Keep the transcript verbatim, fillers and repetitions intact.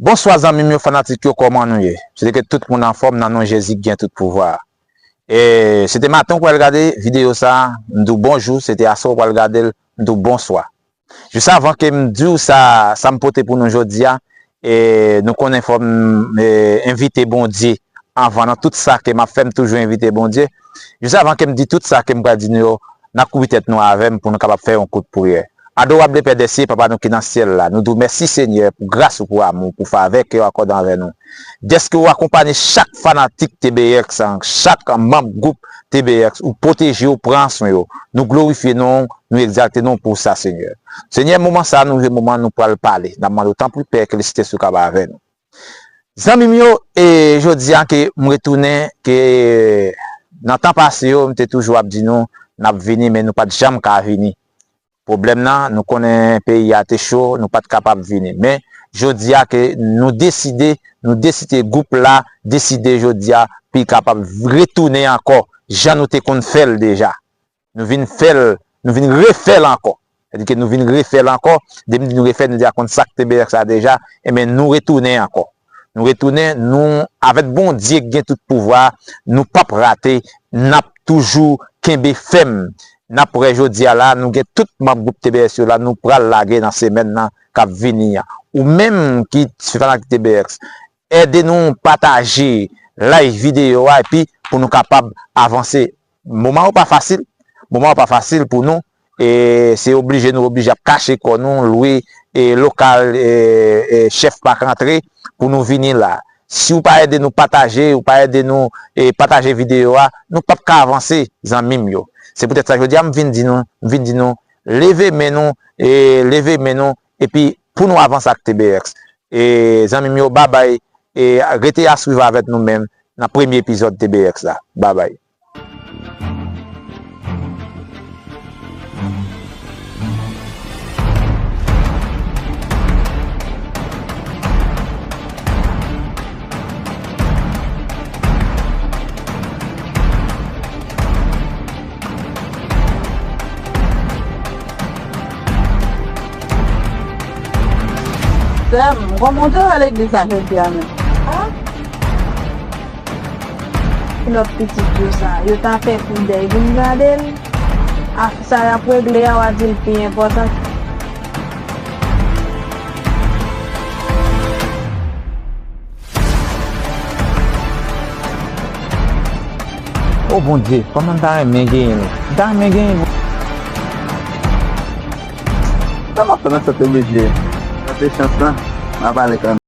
Bonswa zanmi m yo, fanatik yo, kòman nou ye? M swete ke tout moun anfòm nan non Jezi ki gen tout pouvwa. E se te maten w pral gade videyo sa a, m di w bonjou, se te aswè w pral gade l, m di w bonswa. Jis avan ke m di w sa, sa m pote pou nou jodi a, e nou konnen fò m, e, envite Bondye anvan nan tout sa ke m ap fè, m toujou envite Bondye. Jis avan ke m di tout sa ke m pral di nou yo, n ap kouvri tèt nou avè m pou nou kapab fè yon kout priyè. Adorable Père des cieux, Papa nou ki nan syèl la, nou di w mèsi Senyè pou gras ou, pou amou, pou favè ke w akòde anvè nou. Dèske w akonpanye chak fanatik T B X an, chak manm gwoup T B X, ou pwoteje yo, pran swen yo. Nou glorifye non w, nou egzalte non w pou sa, Senyè. Senyè, moman sa a, nou rive moman nou pral pale. N ap mande w, tanpri, Pè, ke Lespri Sentespri w kapab avè nou. Zanmi m yo, e jodi a ke m retounen, ke nan tan pase yo, m te toujou ap di nou, n ap vini, men nou pa t janm ka vini. Pwoblèm nan, nou konnen peyi a te cho, nou pa t kapab vini. Men, jodi a ke nou deside, nou deside, gwoup la deside jodi a, pou l kapab retounen ankò, jan nou te konn fè l deja. Nou vin fè l, nou vin refè l ankò. Sètadi ke nou vin refè l ankò. Depi nou refè l, nou deja konn sa k T B X la deja. Enben, nou retounen ankò. Nou retounen, nou, avèk Bondye ki gen tout pouvwa, nou p ap rate, n ap toujou kenbe fèm. N ap wè jodi a la, nou gen tout manm gwoup T B X yo la, nou pral lage nan semèn nan k ap vini an. Ou menm ki se fanatik T B X, ede nou pataje, like videyo a, epi pou nou kapab avanse. Moman yo pa fasil. Moman yo pa fasil pou nou. E se oblije nou oblije ap kache kò nou, lwe, e, lokal, e, e, chèf pa ka antre pou nou vini la. Si w pa ede nou pataje, ou pa ede nou, e, pataje videyo a, nou p ap ka avanse, zanmi m yo. Se poutèt sa jodi a m vin di nou, m vin di nou, leve men nou, e, leve men nou, epi pou nou avanse ak T B X. E, zanmi m yo, babay, e, rete a swiv avèk nou menm nan premye epizòd T B X la. Babay. Sè m, kòman w te wè legliz la jodi a menm? A? Kilòt pitit yo sa, yo ta fè koudèy vin gade l. Afè sa y ap regle a, w a di l pi enpòtan. O Bondye, kòman m ta renmen genyen l? M ta renmen genyen l. Sa m ap fè nan sante oblije? Tante chans lan, m ap ale kanmenm.